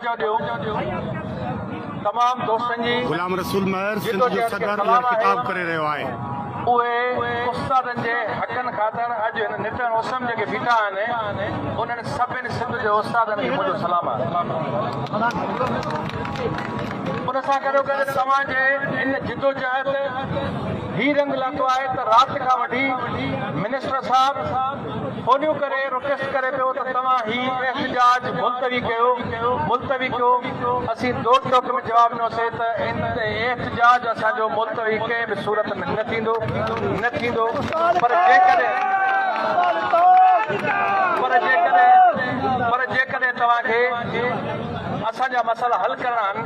توجهه ڏيو تمام دوستن جي غلام رسول مهر سنڌ جو جدوجهد کي صدر سلام هينئر آهي. خطاب ڪري رهيو آهي. اهي استادن جي حقن خاطر اڄ هن نٽهڻ اس م جيڪي بيٺا آهن انهن سڀن سنڌ جي استادن کي منهنجو سلام آهي. ان سان گڏوگڏ توهان جي ان جدوجهد هي رنگ لاتو آهي ته رات کان وٺي منسٽر صاحب فونيون ڪري رڪويسٽ ڪري پيو ته توهان هي احتجاج ملتوي ڪيو ملتوي ڪيو اسين دو ٽوڪ ۾ جواب ڏنوسي ته احتجاج اسان جو ملتوي ڪنهن به صورت ۾ نه ٿيندو نه ٿيندو پر جيڪڏهن پر جيڪڏهن پر جيڪڏهن توهان کي اسان جا مسئلا حل ڪرڻا آهن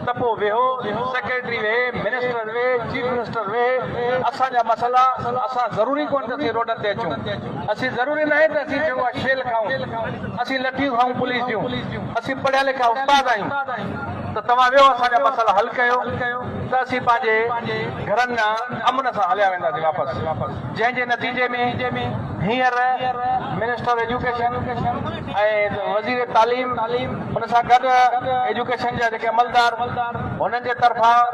ته پوء ويهو، سيڪريٽري ويهي، منسٽر ويهي، چيف منسٽر ويهي، اسان جا مسئلا، اسان ضروري ڪونهي ته اسين روڊن تي اچون، اسين ضروري ناهي ته اسين جيڪو آهي شيل کائون، اسين لٺيون کائون پوليس جون، اسين پڙهيا لکيا استاد آهيون ته توهان ويهو اسان جا مسئلا حل ڪيو ته اسين پنهنجي گهرن ڏانهن امن سان هليا وينداسين واپس، جنهن جي نتيجي ۾ هينئر منسٽر ايجوڪيشن ۽ وزير تعليم ان سان گڏ ايجوڪيشن جا جيڪي عملدار هنن جي طرفان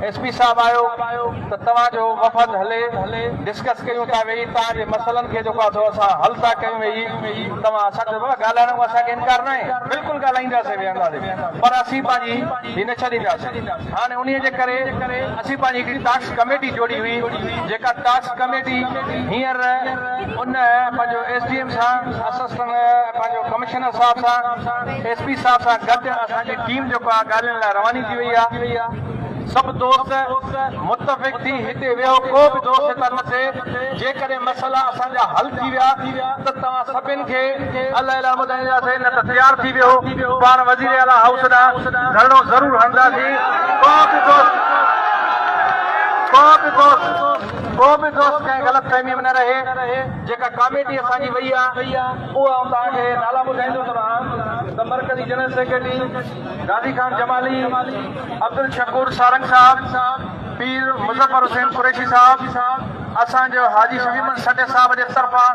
ايس پي صاحب آيو ته توهان جو وفد هلي ڊسڪس ڪيون ٿا ويهي توهان جي مسئلن کي جيڪو آهي سو اسان حل ٿا ڪيون ويهي توهان اسان چيو بابا ڳالهائڻ کان اسان کي انڪار ناهي بلڪل ڳالهائينداسين ويهنداسين پر اسين پنهنجي هي نه ڇڏينداسين هاڻي انهي جي ڪري اسين پنهنجي هڪڙي ٽاسڪ ڪميٽي جوڙي هئي جيڪا ٽاسڪ ڪميٽي هينئر ان پنهنجو ايس ڊي ايم سان اسسٽنٽ پنهنجو ڪمشنر صاحب سان ايس پي صاحب سان گڏ اسان جي ٽيم جيڪو آهي ڳالهين لاء رواني ٿي وئي آهي سڀ دوست متفق ٿي هتي ويهو ڪو به دوست هتان نه ٿئي جيڪڏهن مسئلا اسان جا حل ٿي ويا ته توهان سڀن کي الله اعلان ٻڌائينداسين نه ته تيار ٿي ويهو پاڻ وزير اعليٰ هائوس ڏانهن ڌرڻو ضرور هڻنداسين ڪو به دوست ڪو به دوست ڪو به دوست ڪنهن غلط فهمي ۾ نه رهي جيڪا ڪاميٽي اسان جي وئي آهي اها آئون توهان کي نالا ٻڌائيندو ٿو رهان ته مرڪزي جنرل سيڪريٽري غازي خان جمالي، عبدالشڪور سارنگ صاحب، پير مظفر حسين قريشي صاحب، اسان جو حاجي شفيع محمد سٽي صاحب جي طرفان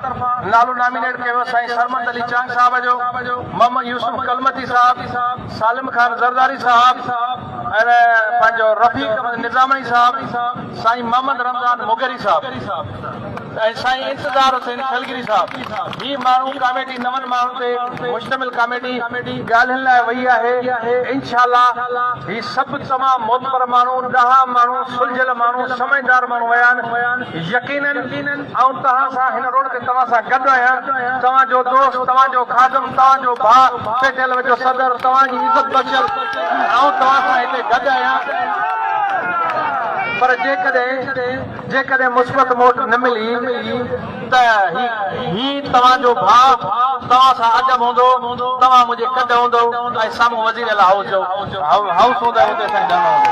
نالو نامينيٽ ڪيو ويو سائين سرمد علي چانگ صاحب جو، محمد يوسف ڪلمتي صاحب، سالم خان زرداري صاحب ۽ پنهنجو رفيق احمد نظاماڻي صاحب، سائين محمد رمضان مغيري صاحب ۽ سائين انتظار حسين ڇلگري صاحب. هي ماڻهو ڪاميٽي نون ماڻهن تي مشتمل ڪاميٽي ڳالهين لاء وئي آهي انشاء الله هي سڀ تمام معتبر ماڻهو ڏاها ماڻهو سلجهيل ماڻهو سمجهدار ماڻهو ويا آهن يقينن آئون توهان سان هن روڊ تي توهان سان گڏ آهيان توهان جو دوست توهان جو خادم توهان جو ڀاء پيٽيل جو صدر توهان جي عزت بخشيل آئون توهان سان هتي گڏ آهيان پر جيڪڏهن جيڪڏهن مثبت موٽ نه ملي ته هي هي توهان جو ڀاء توهان سان عجب هوندو، توهان منهنجي ڪڍ هوندؤ ۽ سامهون وزير اعليٰ هائوس جو هائوس هوندو ۽ اتي اسان کي ڌرڻو هوندو.